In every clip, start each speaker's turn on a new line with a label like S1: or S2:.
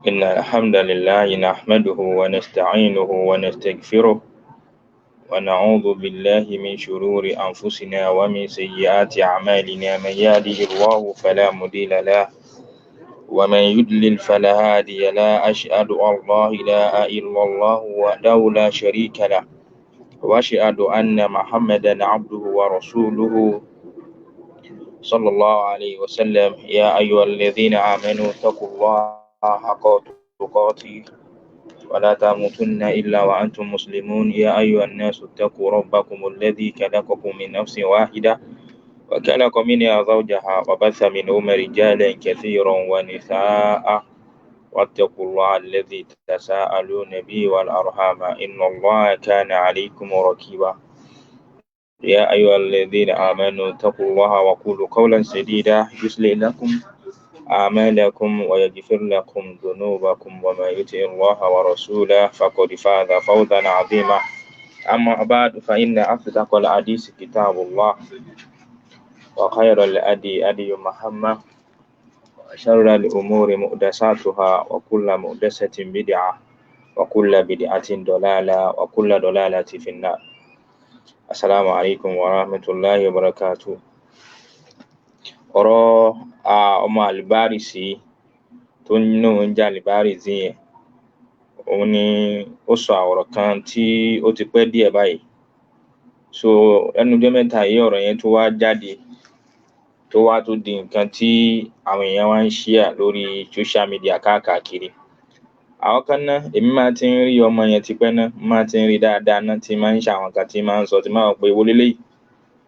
S1: إن الحمد لله نحمده ونستعينه ونستغفره ونعوذ بالله من شرور أنفسنا ومن سيئات أعمالنا. من يهده الله فلا مضل له ومن يضلل فلا هادي له. أشهد أن لا إله إلا الله وحده لا شريك له وأشهد أن محمدا عبده ورسوله صلى الله عليه وسلم. يا أيها الذين آمنوا اتقوا الله حق تقاته ولا تموتن إلا وأنتم مسلمون. يا أيها الناس اتقوا ربكم الذي خلقكم من نفس واحدة وخلق منها زوجها وبث منهما رجالا كثيرا ونساء، واتقوا الله الذي تساءلون به والأرحام إن الله كان عليكم رقيبا. يا أيها الذين آمنوا اتقوا الله وقولوا قولا سديدا يصلح لكم أعمالكم ويغفر لكم ذنوبكم، وما يطع الله ورسوله فقد فاز فوزا عظيما. أما بعد، فإن أصدق الحديث كتاب الله، وخير الهدي هدي محمد، وشر الأمور محدثاتها، وكل محدثة بدعة، وكل بدعة ضلالة، وكل ضلالة في النار. السلام عليكم ورحمة الله وبركاته. Ọ̀rọ̀ ọmọ Àlùbárísì tó ń lóun jẹ́ Àlùbárísì yẹn, òun ni ó sọ ọ̀rọ̀ kan tí ó ti pẹ́ díẹ̀ báyìí. So lẹ́nu ọjọ́ mẹ́ta yìí, ọ̀rọ̀ yẹn tó wá jáde, tó wá tó di nǹkan tí àwọn èèyàn wá ń share lórí social media káàkiri. Àwọn kan ná, èmi máa ti ń rí ọmọ yẹn tipẹ́ ná, máa ti ń rí dáadáa ná, tí máa ń ṣe àwọn nǹkan tí máa ń sọ, tí máa ń rò pé èwo leléyìí.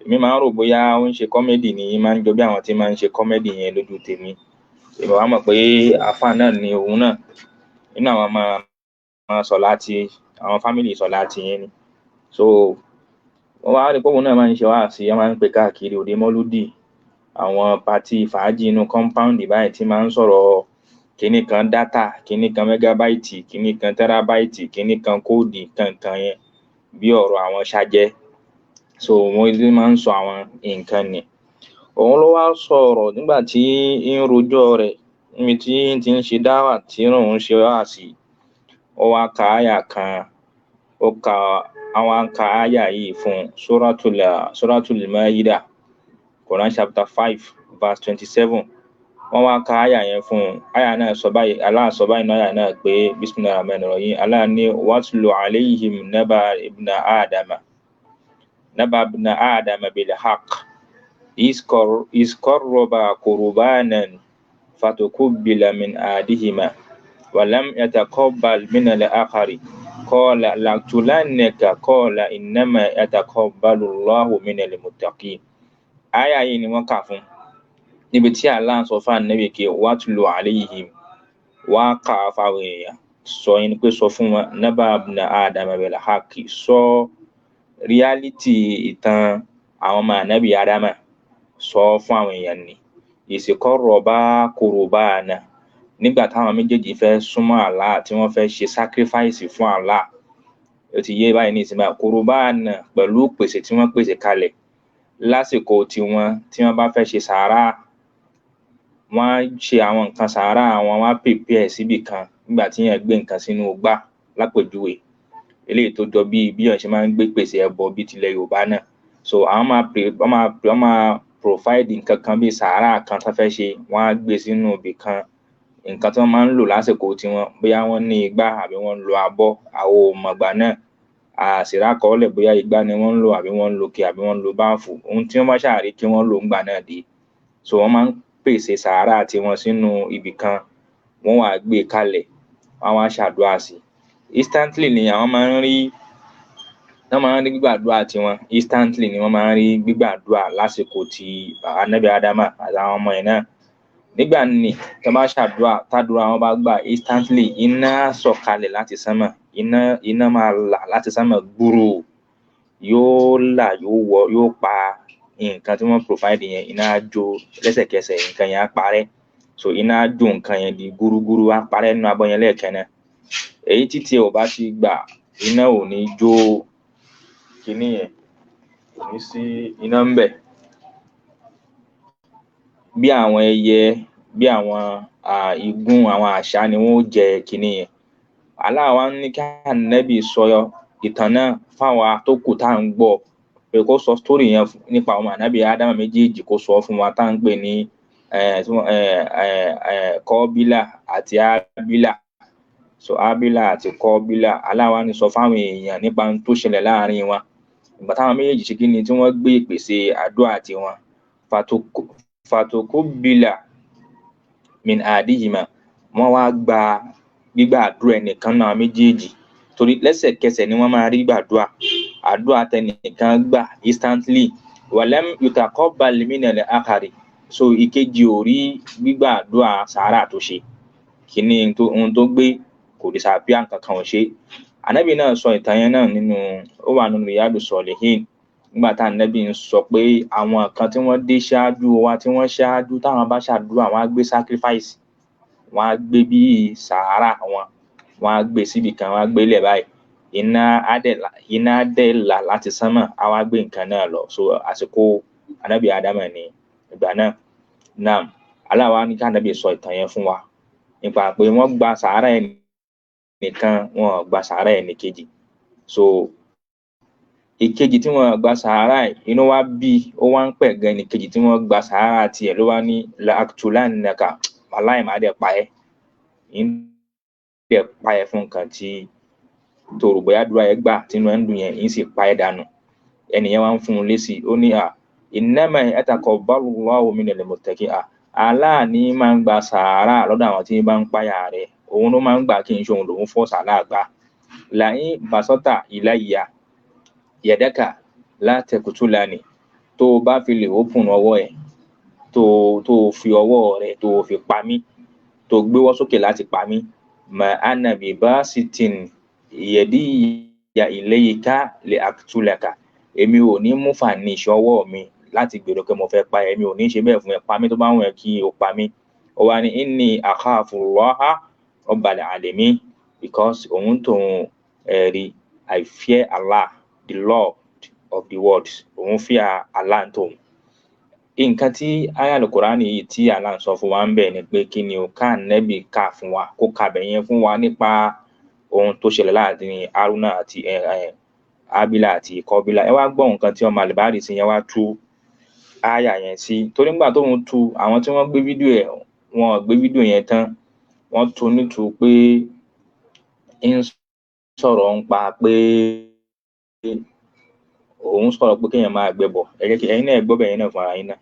S1: Èmi máa ń rò bóyá ó ń ṣe comedy ni, máa ń jọ bí àwọn tí máa ń ṣe comedy yẹn lójú tèmi. Èmi wá mọ̀ pé àáfà náà ni òun náà. Nínú àwọn ọmọ Sọ̀láàtì, àwọn family Sọ̀láàtì yẹn ni. So wọ́n wá rí pé òun náà máa ń ṣe wáàsí, wọ́n máa ń pè káàkiri òde mọ́lúdì, àwọn party fàájì inú compound báyìí tí máa ń sọ̀rọ̀ kíní kan data, kíní kan megabyte, kíní kan terabyte, kíní kan code, kankan yẹn bí ọ̀rọ̀ àwọn ṣájẹ́. So wọ́n máa ń sọ àwọn nǹkan ni. Òun ló wá sọ ọ̀rọ̀ nígbà tí ń rojọ́ rẹ̀ níbi tí ń ti ń ṣe dáwà tí òun ń ṣe wáàsí. Ó wá ka àyà kan, ó ka àwọn ka àyà yìí fún Suratul Maida, Quran chapter 5 verse 27. Wọ́n wá ka àyà yẹn fún un. Àyà náà sọ báyìí, Allah sọ báyìí nínú àyà náà pé Bismillahir Rahmanir Rahim. Allah ní watlu alayhim naba ibna Adama, naba ibna Adama bil haqq iz qarraba qurbanan fatukubbila min ahadihima wa lam yataqabbal min al-akhari qala laqtulannaka qala innama yataqabbalu Allahu minal muttaqin. Àyà yìí ni wọ́n kà fún níbi tí Allah ń sọ fún Ànábì pé watlu alayhim, wá kà á fáwọn èèyàn, sọ yín pé sọ fún wọn naba ibna Adama bil haqqi, sọ reality ìtàn àwọn ọmọ Ànábì Ádámà, sọ fún àwọn èèyàn ni ìsìkọ́rọ̀bá qurbana, nígbà táwọn méjèèjì fẹ́ súnmọ́ Allah tí wọ́n fẹ́ ṣe sacrifice fún Allah. Ó ti yé báyìí ní ìsinmi qurbana pẹ̀lú pèsè tí wọ́n pèsè kalẹ̀ lásìkò tiwọn. Tí wọ́n bá fẹ́ ṣe sàárà, wọ́n á ṣe àwọn nǹkan sàárà wọn, wọ́n á prepare síbì kan. Nígbà tí èèyàn gbé nǹkan sínú igbá lápèjúwe, eléyìí tó jọ bí bí èèyàn ṣe máa ń gbé pèsè ẹbọ bí tilẹ̀ Yorùbá náà. So àwọn máa pre wọ́n máa provide nǹkan kan bí sàárà kan tó fẹ́ ṣe, wọ́n á gbé sínú ibì kan. Nǹkan tí wọ́n máa ń lò lásìkò tiwọn, bóyá wọ́n ní igbá àbí wọ́n ń lo abọ́, àwọn ò mọ̀gbà náà, a sì rákọọ́lẹ̀ bóyá igbá ni wọ́n ń lò àbí wọ́n ń lo ike àbí wọ́n ń lo báàfù, ohun tí wọ́n bá ṣáà rí kí wọ́n lò ńgbà náà dé. So wọ́n máa ń pèsè sàárà tiwọn sínú ibì kan, wọ́n wá gbé e kalẹ̀, wọ́n á wá ṣàdúrà sí instantly ni àwọn máa ń rí, wọ́n máa ń rí gbígbàdúrà tiwọn instantly ni wọ́n máa ń rí gbígbàdúrà lásìkò ti Ànábì Ádámà àtàwọn ọmọ ẹ̀ náà. Nígbà ní tí wọ́n bá ṣàdúrà, tádúrà wọn bá gbà instantly, iná sọ̀kalẹ̀ láti sánmà, iná máa là láti sánmà gbúrú, yóò là, yóò wọ, yóò pa nǹkan tí wọ́n provide yẹn. Iná á jó lẹ́sẹ̀kẹsẹ̀, nǹkan yẹn á parẹ́. So iná á jó nǹkan yẹn di gúrúgúrú, á parẹ́ nínú abọ́ yẹn lẹ́ẹ̀kan náà. Èyí tí tiẹ̀ ò bá ti gbà, iná ò ní jó kinní yẹn, kò ní sí iná ńbẹ̀. Bí àwọn ẹyẹ Bí àwọn igún, àwọn àṣá ni wọ́n ó jẹ kinní yẹn. Allah wá ní kí Ànábì sọ ìtàn náà fáwa tó kù tá à ń gbọ́, pé kó sọ story yẹn nípa ọmọ Ànábì Ádámà méjèèjì, kó sọ fún wa tá à ń pè ní Kọ́bílà àti Ábílà. So Ábílà àti Kọ́bílà, Allah wá ní sọ fáwọn èèyàn nípa ohun tó ṣẹlẹ̀ láàrin wọn ìgbà táwọn méjèèjì ṣe kíni tí wọ́n gbé ìpèsè àdúrà tiwọn. Fàtòkóbìlà min àdìhìmà, wọ́n wá gba gbígbà àdúrà ẹnìkan náà méjèèjì, torí lẹ́sẹ̀kẹsẹ̀ ni wọ́n máa rí gbàdúrà. Àdúrà tẹnìkan gbà instantly, walam yutaqabbal minal akhari. So ìkejì ò rí gbígbà àdúrà sàárà tó ṣe kíní, ohun tó gbé kò disappear, nǹkan kan ò ṣe. Ànábì náà sọ ìtàn yẹn náà nínú, ó wà nínú Riyadu Solihin, nígbà tá ànábì ń sọ pé àwọn kan tí wọ́n dé ṣáájú wa, tí wọ́n ṣáájú, táwọn bá ṣàdúrà, wọ́n á gbé sacrifice, wọ́n á gbé bí sàárà wọn, wọ́n á gbé síbi kan, wọ́n á gbé lẹ̀ báyìí, iná á dẹ̀ là láti sánmà, á wá gbé nǹkan náà lọ. So àsìkò ànábì Ádámà ní ìgbà náà. Naam, Allah wá ní kí ànábì sọ ìtàn yẹn fún wa nípa pé wọ́n gba sàárà ẹnìkan, wọn gba sàárà ẹnìkejì. So ìkejì tí wọ́n gba sàárà, inú wa bí, ó wá ń pẹ̀ gan ẹnìkejì tí wọ́n gba sàárà tiẹ̀, ló wá ní la'aqtulannaka, wàláì má dẹ̀ pa ẹ́, ń dẹ̀ pa ẹ́ fún nǹkan tí tó rò bóyá àdúrà ẹ gbà tínú ẹ ń dùn yẹn, ń sì pa ẹ́ dànù. Ẹnìyẹn wá ń fún un lésì, ó ní à innama yataqabbalu Allahu minal muttaqin, à Allah ní máa ń gba sàárà lọ́dọ̀ àwọn tí bá ń páyà rẹ̀, òun ló máa ń gbà, kí n ṣe òun lòun fọ́ sàárà gbà. La'in basata ilayya yadaka la taqtulani, tó o bá fi lè open ọwọ́ ẹ̀, tó o fi ọwọ́ rẹ̀ tó o fi pa mí, tó o gbéwọ́ sókè láti pa mí, ma ana bi basitin yadiya ilayka li aqtulaka, èmi ò ní mú fàní ìṣọwọ́ mi láti gbèrò pé mo fẹ́ pa ẹ́, èmi ò ní ṣe bẹ́ẹ̀ fún ẹ, pa mí tó bá wù ẹ́ kí o pa mí. Ó wá ní inni akhafullaha rabbal alamin, because òun tóun ẹ̀rí, I fear Allah, the Lord of the world, òun fear Allah tóun. Nǹkan tí aya Al-Qur'ani yìí tí Allah ń sọ fún wa ń bẹ̀ ni pé kí ni o, ká Ànábì kà fún wa, kó kàbẹ̀ yẹn fún wa nípa ohun tó ṣẹlẹ̀ láàrin Haruna àti Abila àti Kọbílà. Ẹ wá gbọ́ nǹkan tí ọmọ àlùbárì sí yẹn wá tú aya yẹn sí, torí nígbà tóun tú, àwọn tí wọ́n gbé fídíò ẹ̀, wọn gbé fídíò yẹn tán, wọ́n tú nítú pé ń sọ̀rọ̀ ń pa pé òun sọ̀rọ̀ pé kéèyàn máa gbẹbọ. Ẹ jẹ́ kí ẹ̀yin náà gbọ́ bẹ́ẹ̀ yẹn náà fún ara yín náà.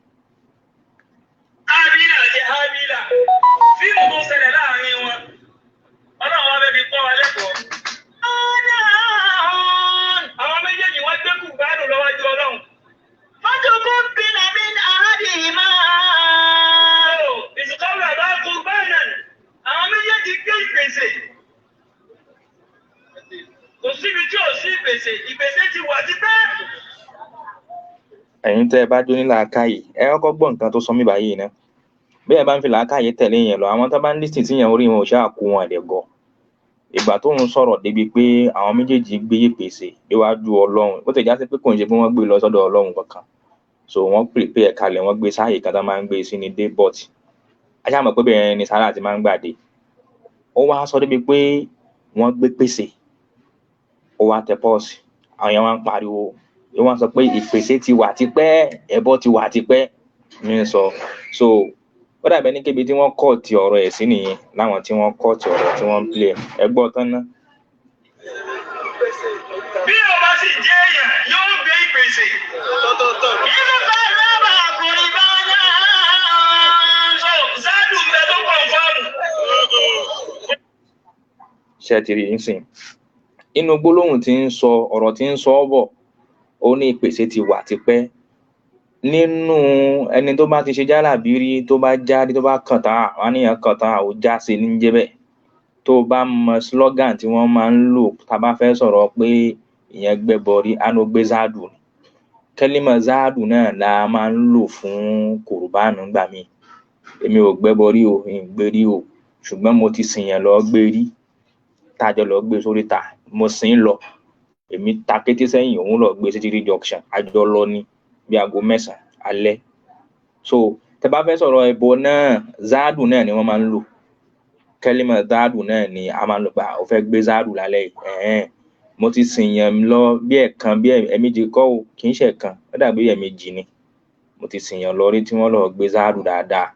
S2: Ábílà àti Hábílà, fíìmù tó ṣẹlẹ̀ láàrin wọn, Ọlọ́run wá fẹ́ fi kọ́ wa lẹ́kọ̀ọ́. Àwọn méjèèjì wọ́n gbé kùbánù lọ́wájú Ọlọ́run.
S3: Fatukubbila min ahadihima.
S2: Ìsìkọ́rọ̀ àbá kùbánà, àwọn méjèèjì gbé ìpèsè. Kò síbi tí ò sí ìpèsè, ìpèsè ti wà tipẹ́.
S1: Ẹ̀yin tẹ́ ẹ bá jó ní làákàyè, ẹ kọ́kọ́ gbọ́ nǹkan tó sọ mí báyìí ná. Bí ẹ bá ń fi làákàyè tẹ̀lé yẹn lọ, àwọn tó bá ń lísìn sí yẹn, orí wọn ò ṣáà kó wọn lè gọ. Ìgbà tó ń sọ̀rọ̀ débi pé àwọn méjèèjì gbé ìpèsè déwájú Ọlọ́run, ó ti já sí pé kò ń ṣe pé wọ́n gbé lọ sọ́dọ̀ Ọlọ́run kankan. So wọ́n prepare kalẹ̀, wọ́n gbé sáàyè kan tó máa ń gbé sí ní dé, but a ṣáà mọ̀ pé bẹ́ẹ̀ ni sàárà ti máa ń gbà dé. Ó wá sọ débi pé wọ́n gbé pèsè, ó wá tẹ pọ́ọ̀sì, àwọn yẹn wá ń pariwo, ó wá sọ pé ìpèsè ti wà tipẹ́, ẹbọ ti wà tipẹ́ ní sọ. So ó dàbí ẹni kébi tí wọ́n kọ́ ti ọ̀rọ̀ ẹ̀ sí nìyẹn, láwọn tí wọ́n kọ́ ti ọ̀rọ̀ tí wọ́n ń play ẹ gbọ́ tán ná.
S2: Bí o bá sì jẹ́ èèyàn, yóò gbé ìpèsè.
S3: Idh qarraba qurbana.
S2: So Zádù ń bẹ tó kọ̀ǹfàmù.
S1: Ṣe ti rí nsìn inú gbólóhùn tí ń sọ ọ̀rọ̀ tí ń sọ ọ́ bọ̀, ó ní ìpèsè ti wà tipẹ́. Nínú ẹni tó bá ti ṣe jálàbí rí, tó bá jáde, tó bá kàn tán, àwọn àníyàn kàn tán, àwọn já sí ní jẹ́ bẹ́ẹ̀. Tó bá mọ slogan tí wọ́n máa ń lò tá a bá fẹ́ sọ̀rọ̀ pé ìyẹn gbẹ́bọ rí, á ló gbé záàdù ni. Kẹ́límà záàdù náà la máa ń lò fún kùrùbánù ńgbà míì. Èmi ò gbẹ́bọ rí o, ì ń gbé rí o, ṣùgbọ́n mo ti sìnyàn lọ gbé rí, tá a jọ lọ gbé sórí ta, mo sìn ín lọ, èmi ta kété sẹ́yìn, òun lọ gbé sí three junction, a jọ lọ ní bí aago 9 alẹ́. So Tẹ́ bá fẹ́ sọ̀rọ̀ ẹbọ náà, záàdù náà ni wọ́n máa ń lò. Kẹ́límà záàdù náà ni a máa ń lò pé ó fẹ́ gbé záàdù lálẹ́ yìí. Ẹ̀hẹ́n, mo ti sìn yàn lọ bí ẹ̀ẹ̀kan bí ẹ̀ẹ̀mejì kọ́ o, kì í ṣe ẹ̀ẹ̀kan, ó dàbí ẹ̀ẹ̀mejì ni. Mo ti sìn yàn lọ rí tí wọ́n lọ gbé záàdù dáadáa.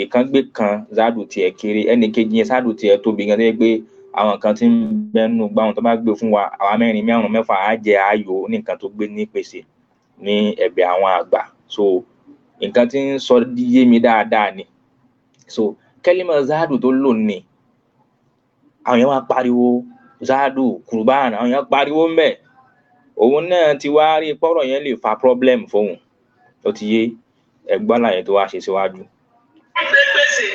S1: Ìkan gbé kan, záàdù tiẹ̀ kéré, ẹnì kejì yẹn záàdù tiẹ̀ tóbi gan, tó jẹ́ pé àwọn kan tí ń bẹnu gbá wọn tó bá gbé fún wa, àwa mẹ́rin, márùn-ún, mẹ́fà á jẹ ayò ní nǹkan tó gbé ní pèsè ní ẹ̀bẹ̀ àwọn àgbà. So nǹkan tí ń sọ yé mi dáadáa ni. So kẹ́límà záàdù tó lò ní, àwọn èèyàn wá pariwo záàdù kùrùbáàn, àwọn èèyàn pariwo ń bẹ̀. Òun náà ti wá rí pọ́rọ̀ yẹn lè fa problem fóun. Ó ti yé, ẹ̀gbọ́n àlàyé tó wá ṣe síwájú.
S2: Gbèsè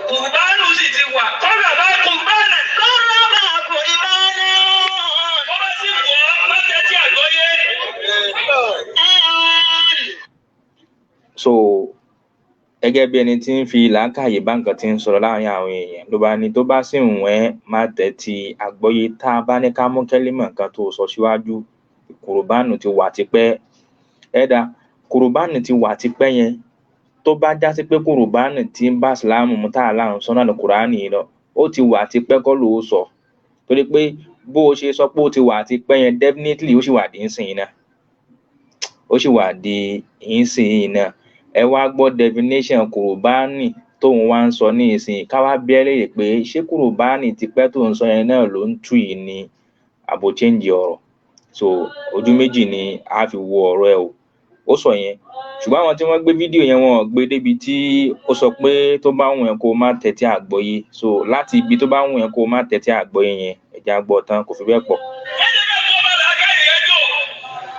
S2: kùrùbáànù sì ti wà, kọ́ra bá kùrùbáànù.
S3: Kọ́ra bá kùrùbáànù.
S2: Wọ́n bá sì wọ̀ ọ́, má tẹ́tí àgbọ́yé.
S1: So gẹ́gẹ́ bí ẹni tí ń fi làákàyè bá nǹkan tí ń sọ̀rọ̀ láàrin àwọn èèyàn, ló bá ní tó bá sì ń wẹ́ má tẹ́tí àgbọ́yé. Tá a bá ní ká mú kẹ́límà kan tó sọ síwájú, kùrùbáànù ti wà tipẹ́. Ẹ̀dá kùrùbáànù ti wà tipẹ́ yẹn, tó bá já sí pé kùrùbáànù ti ń bá ìsìláàmù mu tá a là ń sọ náà ní kùránì yìí lọ, ó ti wà tipẹ́ kọ́ ló sọ. Torí pé bó o ṣe sọ pé ó ti wà tipẹ́ yẹn, definitely ó sì wà di ìsìn náà. Ó sì wà di ìsìn náà. Ẹ wá gbọ́ definition kùrùbáànì tóun wá ń sọ ní ìsìn, ká wá bí ẹ léèrè pé ṣé kùrùbáànì tipẹ́ tó ń sọ yẹn náà ló ń tú yìí ni àbò change ọ̀rọ̀. So ojú méjì ni a fi wo ọ̀rọ̀ ẹ o. Ó sọ yẹn, ṣùgbọ́n àwọn tí wọ́n gbé fídíò yẹn, wọn ò gbé débi tí ó sọ pé tó bá wùn ẹ́ kó má tẹ́tí àgbọ́yé. So láti ibi tó bá wùn ẹ́ kó má tẹ́tí àgbọ́yé yẹn, ẹ̀já gbọ́ tán, kò fi bẹ́ẹ̀ pọ̀.
S2: Wọ́n jẹ́ ká kó bá làákàyè rẹ jò.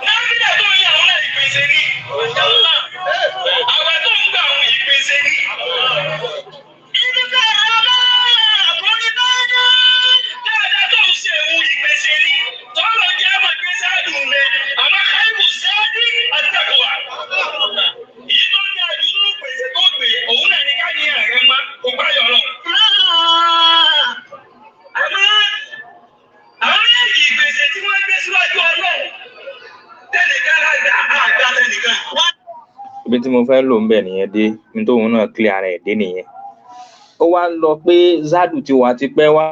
S2: Náfìlà tó ń yà òun náà ìpèsè ni. Àwẹ̀ tó ń gbà òun ìpèsè ni.
S3: Ìdíkà ọba kùrùbáànù.
S2: Dáadáa tó ń ṣe òun ìpèsè ni. Tọ́lọ̀ jẹ́ àmọ̀ pé sáàdù rẹ̀, àmọ́ káyìbù sáàdì àtàkùwà. Èyí tó ní àdúró pèsè tó gbé, òun náà ní káyìn rẹ̀ mọ́, kò báyọ̀ lọ. Àmọ́ àwọn méjì ìpèsè tí wọ́n gbé síwájú Ọlọ́run, tẹ́nìkan lágbà àgbà tẹ́nìkan.
S1: Ibi tí mo fẹ́ lò ń bẹ̀ nìyẹn dé, ní tóun náà clear ara ẹ̀ dé nìyẹn. Ó wá ń lọ pé záàdù ti wà tipẹ́, wá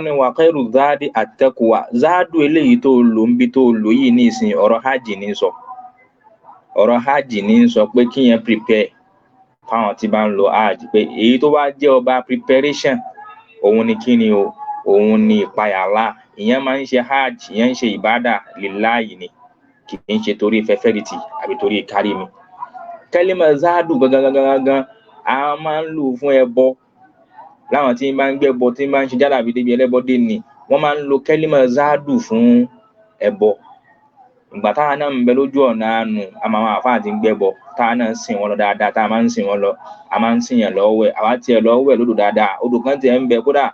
S1: ní wà kẹ́rù záàdì àtẹ́kùwà. Záàdù eléyìí tó lò ń bí tó lò yìí ní ìsìn, ọ̀rọ̀ hajj ní sọ. Ọ̀rọ̀ hajj ní sọ pé kíyẹn prepare fáwọn tí bá ń lọ hajj, pé èyí tó wá jẹ́ ọba preparation òun ni kíni o, òun ni ìpayà Allah. Ìyẹn máa ń ṣe hajj, ìyẹn ń ṣe ìbádà lillahi ni, kì í ṣe torí fẹ́fẹ́rìtì àbí torí kárí mi. Kẹ́límà záàdù gangan gangan gangan a máa ń lò fún ẹbọ. Láwọn tí ń bá ń gbẹ́bọ, tí ń bá ń ṣe jálàbí débi ẹlẹ́bọ dé ni wọ́n máa ń lo kẹ́límà záàdù fún ẹbọ. Ìgbà táwa náà ń bẹ lójú ọ̀nà àánú, àmọ́ àwọn àfáà ti ń gbẹ́bọ, táwa náà ń sìn wọ́n lọ dáadáa, táwa máa ń sìn wọ́n lọ, a máa ń sìn yàn lọ́wọ́ ẹ̀, àwa tiẹ̀ lọ́wọ́ ẹ̀ lódò dáadáa. Odò kan tiẹ̀ ń bẹ kódà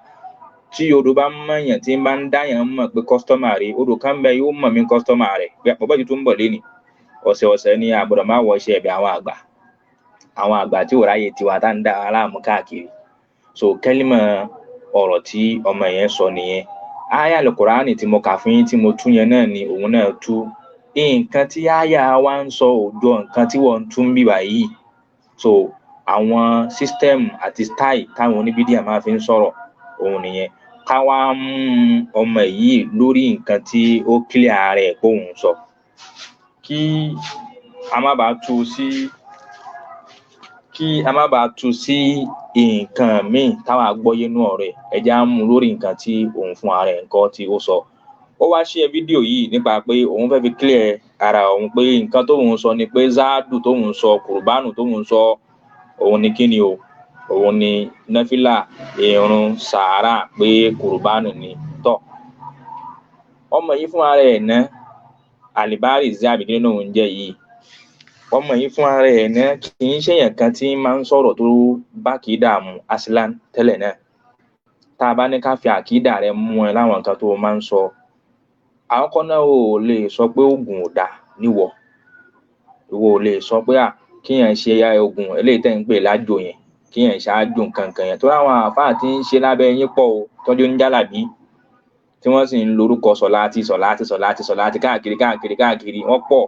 S1: tí odò bá ń mọ̀yàn, tí ń bá ń dáyàn mọ̀ pé kọ́sítọ́mà rẹ̀, odò kan ń bẹ yóò mọ̀ mí kọ́sítọ́mà rẹ̀ pé bàbá yìí tún ń bọ̀ lénìí. Ọ̀sẹ̀ọ̀sẹ̀ ni a gbọ́dọ̀ máa wọ iṣẹ́ ẹ̀bẹ̀ àwọn àgbà, àwọn àgbà tí ò ráyè tiwa tá ń dá aláàmú káàkiri. So kẹ́límà ọ̀rọ̀ tí ọmọ yẹn sọ nìyẹn. Áyà Al-Kùránì tí mo kà fún yín tí mo tú yẹn náà ni òun náà tú. Nǹkan tí áyà wa ń sọ ò jọ nǹkan tí wọ́n ń tú ń bí báyìí. So àwọn system àti style táwọn oníbídíà máa fi ń sọ̀rọ̀ òun nìyẹn. Ká wá mú ọmọ yìí lórí nǹkan tí ó clear ara ẹ̀ póun sọ. Kí a má bàa tú sí, kí a má bàa tú sí nǹkan míì táwa gbọ́yé nú ọ̀rọ̀ ẹ̀, ẹ jẹ́ á mú lórí nǹkan tí òun fún ara ẹ̀ ńkọ́ tí ó sọ. Ó wá share fídíò yìí nípa pé òun fẹ́ fi clear ara òun pé nǹkan tóun sọ ni pé záàdù tóun sọ, kùrùbánù tóun sọ, òun ni kíni o, òun ni náfìlà, ìrun, sàárà, pé kùrùbánù ni. Tọ́ ọmọ yìí fún ara ẹ̀ ná, àlìbárì àbí kí ló ń jẹ́ yìí, ọmọ yìí fún ara ẹ̀ ná kì í ṣèyàn kan tí máa ń sọ̀rọ̀ tó bá kì í dààmú asilan tẹ́lẹ̀ náà. Tá a bá ní ká fi àkídà rẹ mú ẹ láwọn nǹkan tó máa ń sọ, àkọ́kọ́ náà ò lè sọ pé oògùn ò dáa níwọ. Ìwọ ò lè sọ pé à kíyàn ṣe oògùn eléyìí tẹ́ ń pè lájò yẹn, kíyàn ṣáájú nǹkan kan yẹn, torí àwọn àáfàá tí ń ṣe lábẹ́ yín pọ̀ o, tọ́jú ń jálàbí tí wọ́n sì ń lorúkọ sọ̀láàtì sọ̀láàtì sọ̀láàtì sọ̀láàtì káàkiri káàkiri káàkiri, wọ́n pọ̀.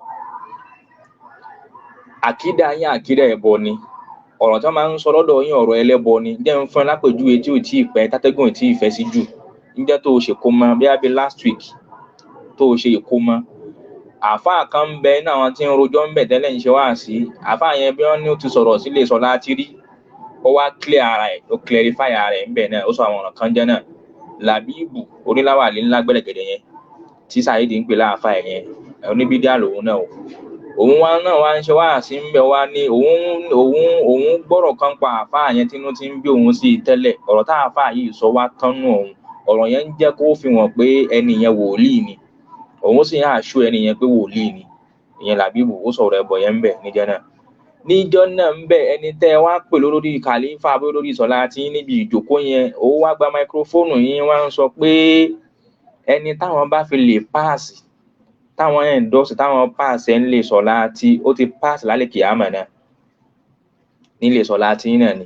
S1: Àkídà yín àkídà ẹbọ ni. Ọ̀rọ̀ tí wọ́n máa ń sọ lọ́dọ̀ yín, ọ̀rọ̀ ẹlẹ́bọ ni. Jẹ́ ń fún ẹ lápèjúwe tí ò tí ì pẹ́, tátẹ́gùn ò tí ì fẹ́ sí jù. Níjẹ́ tó o ṣe kó mọ bí i last week tó o ṣe ìkómọ, àáfàá kan ń bẹ nínú àwọn tí ń rojọ́ ń bẹ̀ tẹ́lẹ̀ ń ṣe wá sí. Àáfàá yẹn, bí wọ́n ní ó ti sọ̀rọ̀ sílé sọ láti rí, ó wá clear ara ẹ̀, ó clarify ara ẹ̀ ńbẹ̀ náà. Ó sọ àwọn ọ̀rọ̀ kan jẹ́ náà. Làbíbù oníláwàlí ńlá gbẹ̀rẹ̀gẹ̀dẹ̀ yẹn tí Saheed ń pè láàfáà ẹ̀ yẹn, oníbídíà lòun náà o. Òun wá náà wá ń ṣe wá sí ń bẹ̀, wá ní òun gbọ́rọ̀ kan pa àáfàá yẹn tínú ti ń bí òun sí i tẹ́lẹ̀. Ọ̀rọ̀ tá àáfàá yìí sọ wá tánú òun. Ọ̀rọ̀ yẹn ń jẹ́ kó fi hàn pé ẹni yẹn wòlíì ni. Òun sì ń àṣù ẹni yẹn pé wòlíì ni. Ìyẹn Làbíbù, ó sọ̀rọ̀ ẹbọ yẹn ń bẹ̀ níjẹ́ náà. Níjọ́ náà ń bẹ̀, ẹni tẹ́ ẹ wá pè lórí kàlífà bó lórí ìsọ̀lá tí níbi ìjókòó yẹn, ó wá gba máikrófóònù yín, wá ń sọ pé ẹni táwọn bá fi lè páàsì, táwọn ẹ̀ńdọ́sì, táwọn páàsì ẹ̀ ń lè sọ̀lá tí ó ti páàsì lálẹ́ kìámà náà nílé sọ̀lá tí náà ni.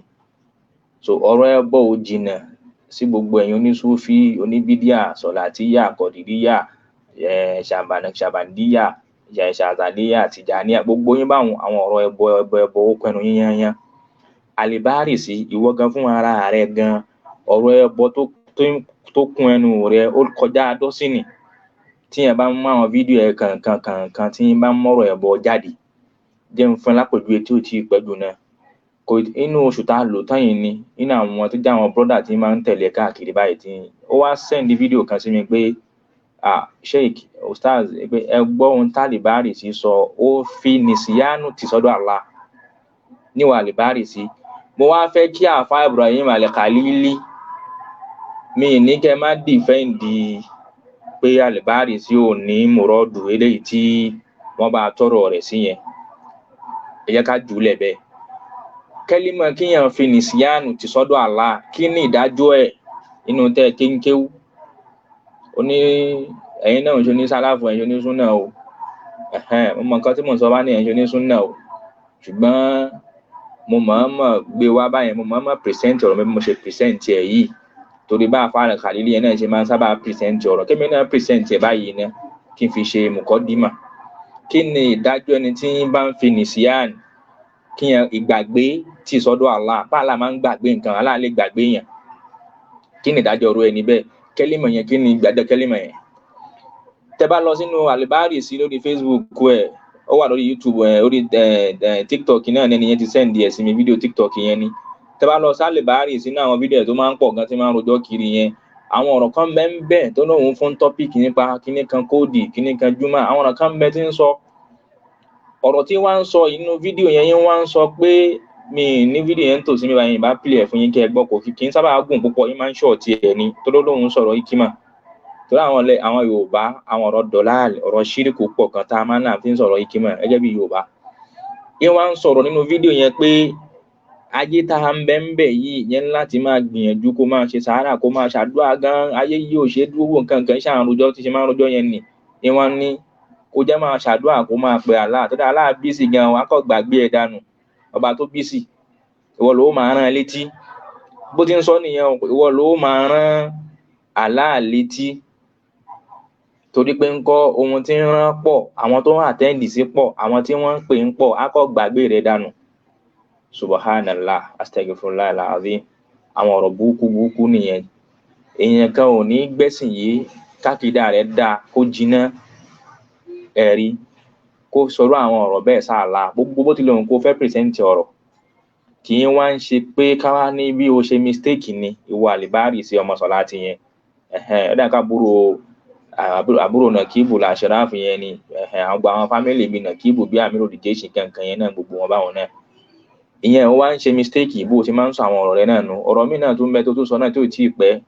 S1: So ọ̀rọ̀ ẹbọ ò jìnnà sí gbogbo ẹ̀yin onísúfí, oníbídíà, sọ̀làtíyà, kọ̀dìríyà, ṣàbàndíyà, ṣàzàlíyà, tìjàníyà, gbogbo yín báwọn. Àwọn ọ̀rọ̀ ẹbọ ẹbọ ẹbọ ó kẹnu yín yányán. Àlìbárìsí, ìwọ gan fún ara rẹ gan, ọ̀rọ̀ ẹbọ tó kún ẹnu rẹ ó kọjá dọ́sìnì. Tí yẹn bá ń mú àwọn fídíò ẹ kankan kankan tí yín bá ń mọ̀rọ̀ ẹbọ jáde, jẹ́ ń fún ẹ lápèjúwe tí ò tí ì pẹ́ jù náà. Kò inú oṣù tá a lò tán yìí ni nínú àwọn tó jẹ́ àwọn brọ́dà tí máa ń tẹ̀lé káàkiri báyìí tí ó wá send fídíò kan sí mi pé, "Ah, Sheik Ustaz," pé, "ẹ gbọ́ ohun tálíbárì sí sọ, ó fi nìsíyánù tì sọ́dọ̀ Allah." Níwà àlìbárì sí, mo wá fẹ́ kí àáfà Ibrahim Al-Khalili mi ní kẹ́ má defend pé àlìbárì sí ò ní mùrọ́dù eléyìí tí wọ́n bá tọrọ rẹ̀ sí yẹn. Ẹ jẹ́ ká jù ú lẹ̀ bẹ́ẹ̀. Kẹ́límọ̀ kíyàn fi nìsíyánù tì sọ́dọ̀ Allah, kí ni ìdájọ́ ẹ̀ nínú tẹ́ kéńkéwú? Ó ní ẹ̀yin náà ń ṣe ní sálàfù, ẹ̀yin ṣe ní súnà o. Mo mọ nǹkan tí mò ń sọ bá ní ẹ̀yin ṣe ní súnà o, ṣùgbọ́n mo mọ̀ọ́mọ̀ gbé wá báyẹn, mo mọ̀ọ́mọ̀ present ọ̀rọ̀ mi bí mo ṣe present ẹ̀ yìí, torí bá àfáà Khalili yẹn náà ṣe máa ń sábà present ọ̀rọ̀, kémi náà present ẹ̀ báyìí ná, kí n fi ṣe mùkọ́dímà. Kí ni ìdájọ́ ẹni tí ń bá ń fi nìsíyàn, kí yẹn ìgbàgbé tì sọ́dọ̀ Allah, bá Allah máa ń gbàgbé nǹkan, Allah lè gbàgbé yẹn? Kí ni ìdájọ́ ọ̀rọ̀ ẹni bẹ́ẹ̀? Kẹ́límọ̀ yẹn, kí ni ìgbàjọ́ kẹ́límọ̀ yẹn? Tẹ́ bá lọ sínú àlìbárì sí lórí Facebook ẹ̀, ó wà lórí YouTube ẹ̀, orí TikTok náà ní ẹni yẹn ti send ẹ̀ sí mi, fídíò TikTok yẹn ni. Tẹ́ bá lọ sálìbárì sínú àwọn fídíò ẹ̀ tó máa ń pọ̀ gan tí máa ń rojọ́ kiri yẹn, àwọn ọ̀rọ̀ kan bẹ́ẹ̀ ń bẹ́ẹ̀ tó lóun fún topic nípa kíní kan kóòdì, kíní kan júmọ̀. Àwọn ọ̀rọ̀ kan bẹ́ẹ̀ tí ń sọ, ọ̀rọ̀ tí wọ́n ń sọ inú fídíò yẹn yín, wọ́n ń sọ pé mi ní fídíò yẹn ń tòsí mi báyìí, bá play ẹ̀ fún yín kẹ́ ẹ gbọ́. Kò kì í sábà gùn púpọ̀, yín máa ń short ẹ̀ ni tó lóun sọ̀rọ̀ ikima, torí àwọn ilẹ̀ àwọn Yorùbá, àwọn ọ̀rọ̀ dọ̀láàlì, ọ̀rọ̀ ṣíríkù pọ̀ kan tá a máa ń náà fi ń sọ̀rọ̀ ikima gẹ́gẹ́ bí Yorùbá. Yín wá ń sọ̀rọ̀ nínú fídíò yẹn pé ayé tá a ń bẹ ń bẹ yìí yẹn láti máa gbìyànjú, kó máa ṣe sàárà, kó máa ṣàdúrà gan. Ayé yìí ò ṣe é dúró wò, nǹkan kan ṣáà ń rojọ́ tí ṣe máa ń rojọ́ yẹn nì. Yín wá ní kó jẹ́ máa ṣàdúrà, kó máa pe Allah, tó dá Allah busy gan, wàá kọ́ gbàgbé ẹ̀ dànù. Ọba tó busy, ìwọ ló máa rán ẹ létí. Bó ti ń sọ nìyẹn, ìwọ ló máa rán Allah létí, torí pé ń kọ́ ohun tí ń rán pọ̀, àwọn tó ń attend sí pọ̀, àwọn tí wọ́n ń pè ń pọ̀, á kọ́ gbàgbé rẹ̀ dànù. Subhanallah, astagfirullah alazim. Àwọn ọ̀rọ̀ burúkú burúkú nìyẹn. Èèyàn kan ò ní gbẹ́sìn yìí kákìdá rẹ̀ dáa, kó jiná, ẹ̀rí kó sọ̀rọ̀ àwọn ọ̀rọ̀ bẹ́ẹ̀ sáàlà. Gbogbo bó tilẹ̀ òun kó fẹ́ present ọ̀rọ̀, kì í wá ń ṣe pé káwá ní bí o ṣe mistake ni. Ìwọ àlìbárì sí ọmọ sọ̀lá ti yẹn, ó dà ká àbúrò nàkíbù làṣẹráàfù yẹn ni. Àwọn gba àwọn family bíi nàkíbù, bíi àmì òdìjé ṣì kankan yẹn náà, gbogbo wọn báwọn náà, ìyẹn ó wá ń ṣe mistake bó o ṣe máa ń sọ àwọn ọ̀rọ̀ rẹ náà nù. Ọ̀rọ̀ mi náà tún bẹ tó tún sọ náà tí ò tí ì pẹ́,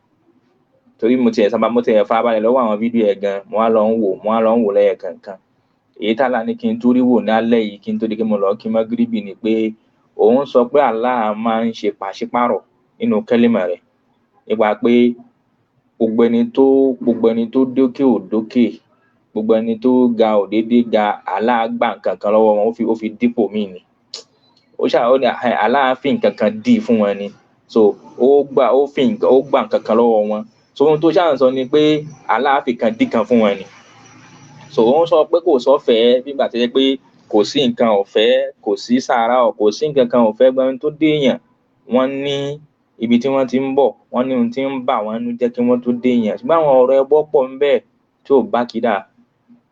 S1: torí mo tiẹ̀ sábà, mo tiẹ̀ farabalẹ̀ lọ́wọ́ àwọn fídíò ẹ̀ gan, mo wá lọ ń wò, mo wá lọ ń wò lẹ́yẹ kankan. Èyí tálá ní kí n tó rí wò ní alẹ́ yìí, kí n tó di kí mo lọ kí mọ́gíríbì, ni pé òun sọ pé Allah máa ń ṣe pàṣípàrọ̀ nínú kẹ́límà rẹ̀, nípa pé gbogbo ẹni tó dókè ò dókè, gbogbo ẹni tó ga ò déédéé ga, Allah gbà nǹkan kan lọ́wọ́ wọn, ó fi dípò míì ni. Ó ṣáà ó ní Allah fi nǹkan kan dì fún wọn ni. So ó gbà, ó fi nǹkan, ó gbà nǹkan kan lọ́wọ́ wọn. So ohun tó ṣáà ń sọ ni pé Allah fi kan dì kan fún wọn ni. So òun sọ pé kò sọ́fẹ̀ẹ́, bí ìgbà tó jẹ́ pé Kò sí nǹkan ọ̀fẹ́, kò sí sàárà, kò sí nǹkan kan ọ̀fẹ́. Gbọ́n tó dé èèyàn, wọ́n ní ibi tí wọ́n ti ń bọ̀, wọ́n ní ohun tí ń bà wọ́n nú jẹ́ kí wọ́n tó dé èèyàn. Ṣùgbọ́n àwọn ọ̀rọ̀ ẹbọ pọ̀ ń bẹ tí ò bá kídà,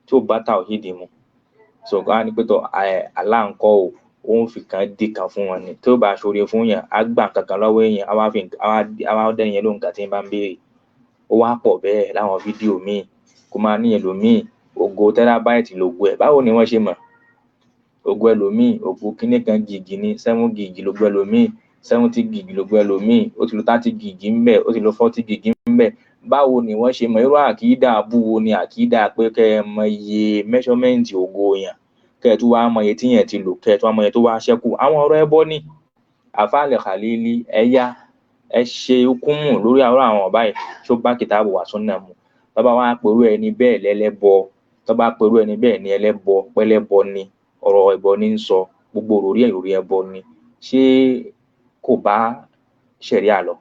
S1: tí ò bá tàwhídì mu. So á ní pé tọ̀ Allah ńkọ́ o, ó ń fi kan dì kan fún wọn ni. Tó bá ṣoore fún yàn, á gbà nǹkan kan lọ́wọ́ èèyàn, á wá fi á wá dẹ́ni yẹn lóhùn nǹkan tí ń bá ń béèrè. Ó wá pọ̀ bẹ́ẹ̀ láwọn fídíò míì, kó máa ní ẹlòmíì ògo tẹ́rábáìtì lògo ẹ̀. Báwo ni wọ́n ṣe mọ̀? Ògo ẹlòmíì, ògo kíní kan gìgì ni, 7 gig lògo ẹlòmíì, 70 gig lògo ẹlòmíì, ó ti lo 30 gig ńbẹ̀, ó ti lo 40 gig ńbẹ̀. Báwo ni wọ́n ṣe mọ̀? Irú àkídà abú wo ni àkídà pé kẹ́ ẹ mọ iye measurement ògo yàn, kẹ́ ẹ tún wá mọ iye tí yẹn ti lò, kẹ́ ẹ tún wá mọ iye tó wá ṣẹ́kù? Àwọn ọ̀rọ̀ ẹbọ ni. Àfáà Al-Khalili, ẹ yá, ẹ ṣe hukumu lórí àwọn ọ̀rọ̀ báyìí tó bá kìtàbù wa sunnah mu. Tọ́ bá wá perú ẹni bẹ́ẹ̀ lẹ́lẹ́bọ, tọ́ bá perú ẹni bẹ́ẹ̀ ní ẹlẹ́bọ, pẹ́lẹ́bọ ni, ọ̀rọ̀ ẹbọ ní ń sọ, gbogbo òròrí ẹ̀ ìròrí ẹbọ ni. Ṣé kò bá ṣẹ̀ríà lọ?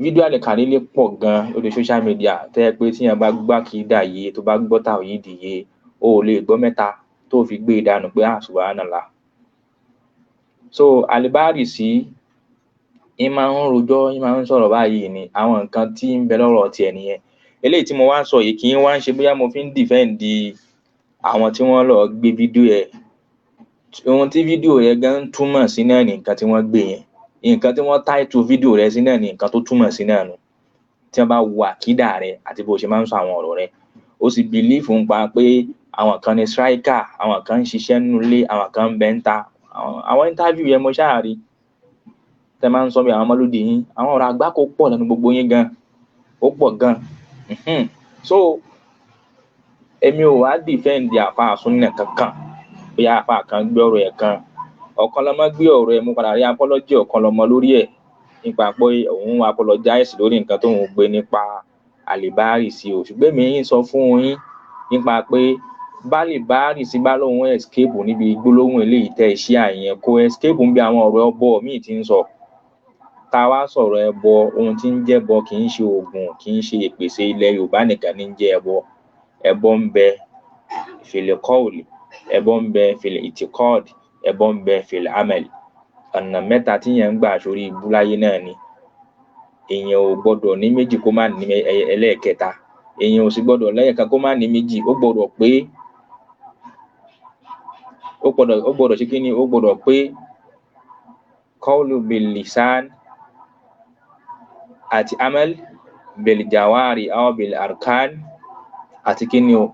S1: Fídíò Al-Khalili pọ̀ gan lórí social media tẹ́ ẹ pé tíyẹn bá gbọ́ àkídà yé, tó bá gbọ́ tàwhídì yé, o ò lè gbọ́ mẹ́ta tó fi gbé e dànù pé ah subhanallah. So Al-Barisi ń máa ń rojọ́, ń máa ń sọ̀rọ̀ báyìí ni. Àwọn nǹkan tí ń bẹ lọ́rọ̀ tiẹ̀ nìyẹn. Eléyìí tí mo wá ń sọ yìí kì í wá ń ṣe bóyá mo fi ń defend àwọn tí wọ́n lọ gbé fídíò ẹ̀. Ohun tí fídíò yẹn gan ń túmọ̀ sí náà ni nǹkan tí wọ́n gbé yẹn. Nǹkan tí wọ́n title fídíò rẹ̀ sí náà ni nǹkan tó túmọ̀ sí náà nù. Tí wọ́n bá wo àkídà rẹ̀ àti bó ṣe máa ń sọ àwọn ọ̀rọ̀ rẹ̀, ó sì believe ń pa pé àwọn kan ní striker, àwọn kan ń ṣiṣẹ́ nínú ilé, àwọn kan ń bẹ ń ta. Àwọn interview yẹn mo ṣáà rí. Tẹ́ máa ń sọ bí àwọn ọmọlúdi yín, àwọn ọ̀rọ̀ àgbákò pọ̀ lẹ́nu gbogbo yín gan. Ó pọ̀ gan. So èmi ò wá defend àfáà súnnà kankan. Bóyá àfáà kan gbé ọ̀rọ̀ ẹ̀ kan. Ọ̀kanlọ́mọ gbé ọ̀rọ̀ ẹ̀, mo padà rí apology Ọ̀kanlọ́mọ lórí ẹ̀ nípa pé òun apologize lórí nǹkan tóun gbé nípa Al-Barisi o. Ṣùgbọ́n èmi ń sọ fún yín nípa pé b'Al-Barisi bá lóun escape níbi gbólóhùn eléyìí tẹ́ ẹ ṣí àyẹn, kò escape níbi àwọn ọ̀rọ̀ ẹbọ míì tí ń sọ. Tá a wá sọ̀rọ̀ ẹbọ, ohun tí ń jẹ́bọ kì í ṣe oògùn, kì í ṣe ìpèsè ilẹ̀ Yorùbá nìkan ní ń jẹ́ ẹbọ. Ẹbọ ń bẹ fil qawl, ẹbọ ń bẹ fil i'tiqad, ẹbọ ń bẹ fil amal. Ọ̀nà mẹ́ta tíyẹn ń gbà sórí ibú láyé náà ni. Èèyàn ò gbọdọ̀ ní méjì kó má ní ẹlẹ́ẹ̀kẹta. Èèyàn ò sì gbọdọ̀ lẹ́yọ̀kan kó má ní méjì. Ó gbọdọ̀ pé, ó gbọdọ̀ ṣe kíni, ó gbọdọ̀ pé qawlu bil lisan àti amal bil jawari aw bil arkan àti kíni o,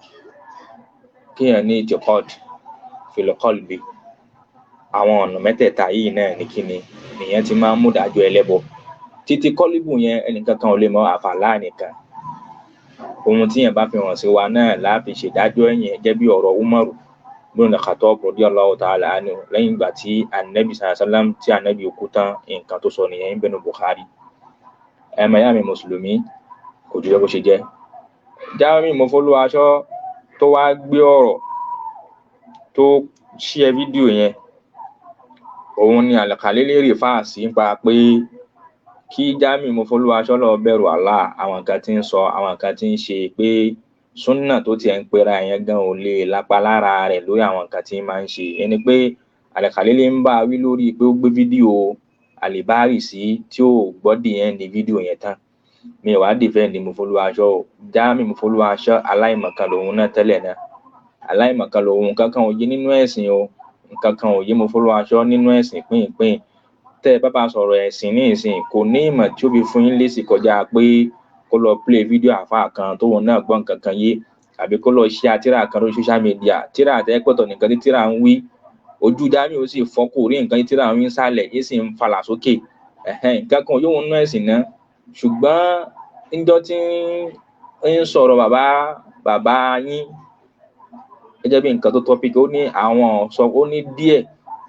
S1: kíyàn ní i'tiqad fil qalbi. Àwọn ọ̀nà mẹ́tẹ̀ẹ̀ta yìí náà ni kíni nìyẹn ti máa ń mú ìdájọ́ ẹlẹ́bọ. Títí kọ́líbù yẹn ẹnìkankan ò lè mọ àfàlà nìkan. Ohun tíyẹn bá fi hàn sí wa náà la fi ṣèdájọ́ ẹ̀yìn gẹ́gẹ́ bí ọ̀rọ̀ Umaru ibn al-Khattab radiyallahu ta'ala anhu lẹ́yìn ìgbà tí Anabi sallallahu alaihi wasallam tí Anabi kú tán, nǹkan tó sọ nìyẹn ń bẹnu Bukhari. Ẹ mọ̀ ìyá mi Mùsùlùmí, kò jù bó ṣe jẹ́. Jamiu Mofoluwaṣọ tó wá gbé ọ̀rọ̀ tó share fídíò yẹn, òun ni Al-Khalili refer sí nípa pé kí Jamiu Mofoluwaṣọ lọ bẹ̀rù Allah, àwọn nǹkan tí ń sọ, àwọn nǹkan tí ń ṣe, pé súnà tó tiẹ̀ ń pera yẹn gan ò lè lápa lára rẹ̀ lórí àwọn nǹkan tí máa ń ṣe. Ẹni pé Al-Khalili ń bá wí lórí pé ó gbé fídíò Al-Barisi tí ò gbọ́ the end fídíò yẹn tán. Mi ò wá defend Mofoluwaṣọ o. Jamiu Mofoluwaṣọ aláìmọ̀kan lòun náà tẹ́lẹ̀ náà. Aláìmọ̀kan lòun, nǹkan kan ò yé nínú ẹ̀sìn o. Nǹkan kan ò yé Mofoluwaṣọ nínú ẹ̀sìn pínpín. Tẹ́ ẹ bá bá sọ̀rọ̀ ẹ̀sìn ní ìsìn, kò ní ìmọ̀ tí ó fi fún yín lésì kọjá pé kó lọ play fídíò àfáà kan tóun náà gbọ́ nǹkan kan yé, àbí kó lọ share tírà kan lórí social media. Tírà àtẹ́pẹ̀tọ̀ nìkan tí tírà ń wí. Ojú Jamiu ó sì fọ́, kò rí nǹkan tí tírà ń wí sálẹ̀, yé sì ń falà sókè. Nǹkan kan ò yé òun nínú ẹ̀sìn náà. Ṣùgbọ́n níjọ́ tí ń sọ̀rọ̀ bàbá yín gẹ́gẹ́ bí nǹkan tó topic, ó ní àwọn sọ, ó ní díẹ̀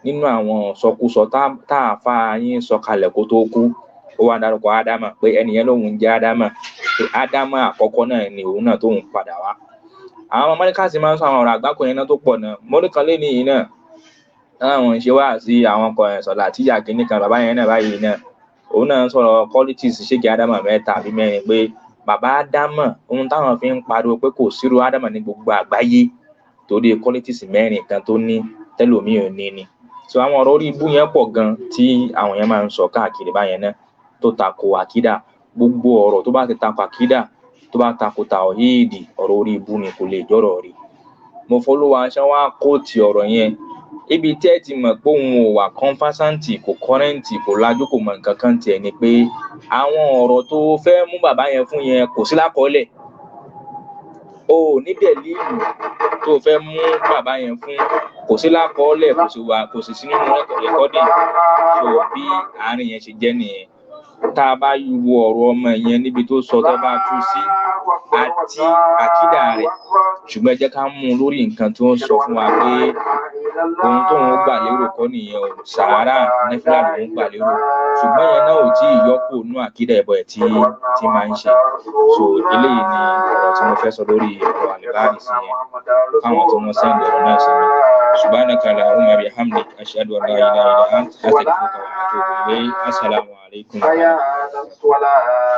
S1: nínú àwọn sọkúsọ tá àfáà yín sọ kalẹ̀ kó tó kú. Ó wá dárúkọ Ádámà pé ẹnìyẹn lòun ń jẹ́ Ádámà, pé Ádámà àkọ́kọ́ náà ni òun náà tóun padà wá. Àwọn Mọ́ríkàsì máa ń sọ àwọn ọ̀rọ̀ àgbákò yẹn náà tó pọ̀ náà. Mọ́ríkàn lé ní yìí náà, táwọn ń ṣe wá sí àwọn ọkọ̀ ẹ̀ sọ̀lá tíjà kìíní kan bàbá yẹn náà báyìí náà. Òun náà ń sọ̀rọ̀ qualities ṣégi Ádámà mẹ́ta àbí mẹ́rin pé bàbá Ádámà, ohun táwọn fi ń pariwo pé kò sírú Ádámà ní gbogbo àgbáyé. Torí qualities mẹ́rin kan tó ní tẹ́lòmíì ò ní ni. So àwọn ọ̀rọ̀ orí ibú yẹn pọ̀ gan tí àwọn yẹn máa ń sọ káàkiri báyẹn náà tó tako àkídà. Gbogbo ọ̀rọ̀ tó bá ti tako àkídà, tó bá tako tàwhídì, ọ̀rọ̀ orí ibú ni, kò lè jọ́rọ̀ rí. Mo fọlọ́wọ́ aṣọ wa kóòtì ọ̀rọ̀ yẹn ibi tẹ́ ẹ ti mọ̀ pé òun ò wà conversant, kò current, kò lajú, kò mọ nǹkan kan tiẹ̀ ni pé àwọn ọ̀rọ̀ tó fẹ́ mú bàbá yẹn fún yẹn kò sí lákọọ́lẹ̀. O ò ní dẹ̀líìlù tó fẹ́ mú bàbá yẹn fún, kò sí lákọọ́lẹ̀, kò sì wà, kò sì sí nínú recording. So bí àárín yẹn ṣe jẹ́ nìyẹn. Tá a bá wo ọ̀rọ̀ ọmọ yẹn níbi tó sọ, tó bá tú sí àti àkídà rẹ̀, ṣùgbọ́n ẹ jẹ́ ká mú un lórí nǹkan tó ń sọ fún wa pé ohun tóun gbà lérò kọ́ nìyẹn o, sàárà nẹ́fìlà lòun gbà lérò, ṣùgbọ́n yẹn náà ò tí ì yọkù nú àkídà ẹ̀bọ ẹ̀ tí máa ń ṣe. So eléyìí ni ọ̀rọ̀ tí mo fẹ́ sọ lórí ọ̀rọ̀ àlùbáàrì sí yẹn fáwọn tí wọ́n send ọ̀rọ̀ náà sí mi. Subhanaka allahumma bihamdik, ashhadu an la ilaha illa ant, astaghfiruka wa atubu ilayk. Assalamu alaikum wa
S4: حي
S1: rahmatullahi.
S4: على الصلاة.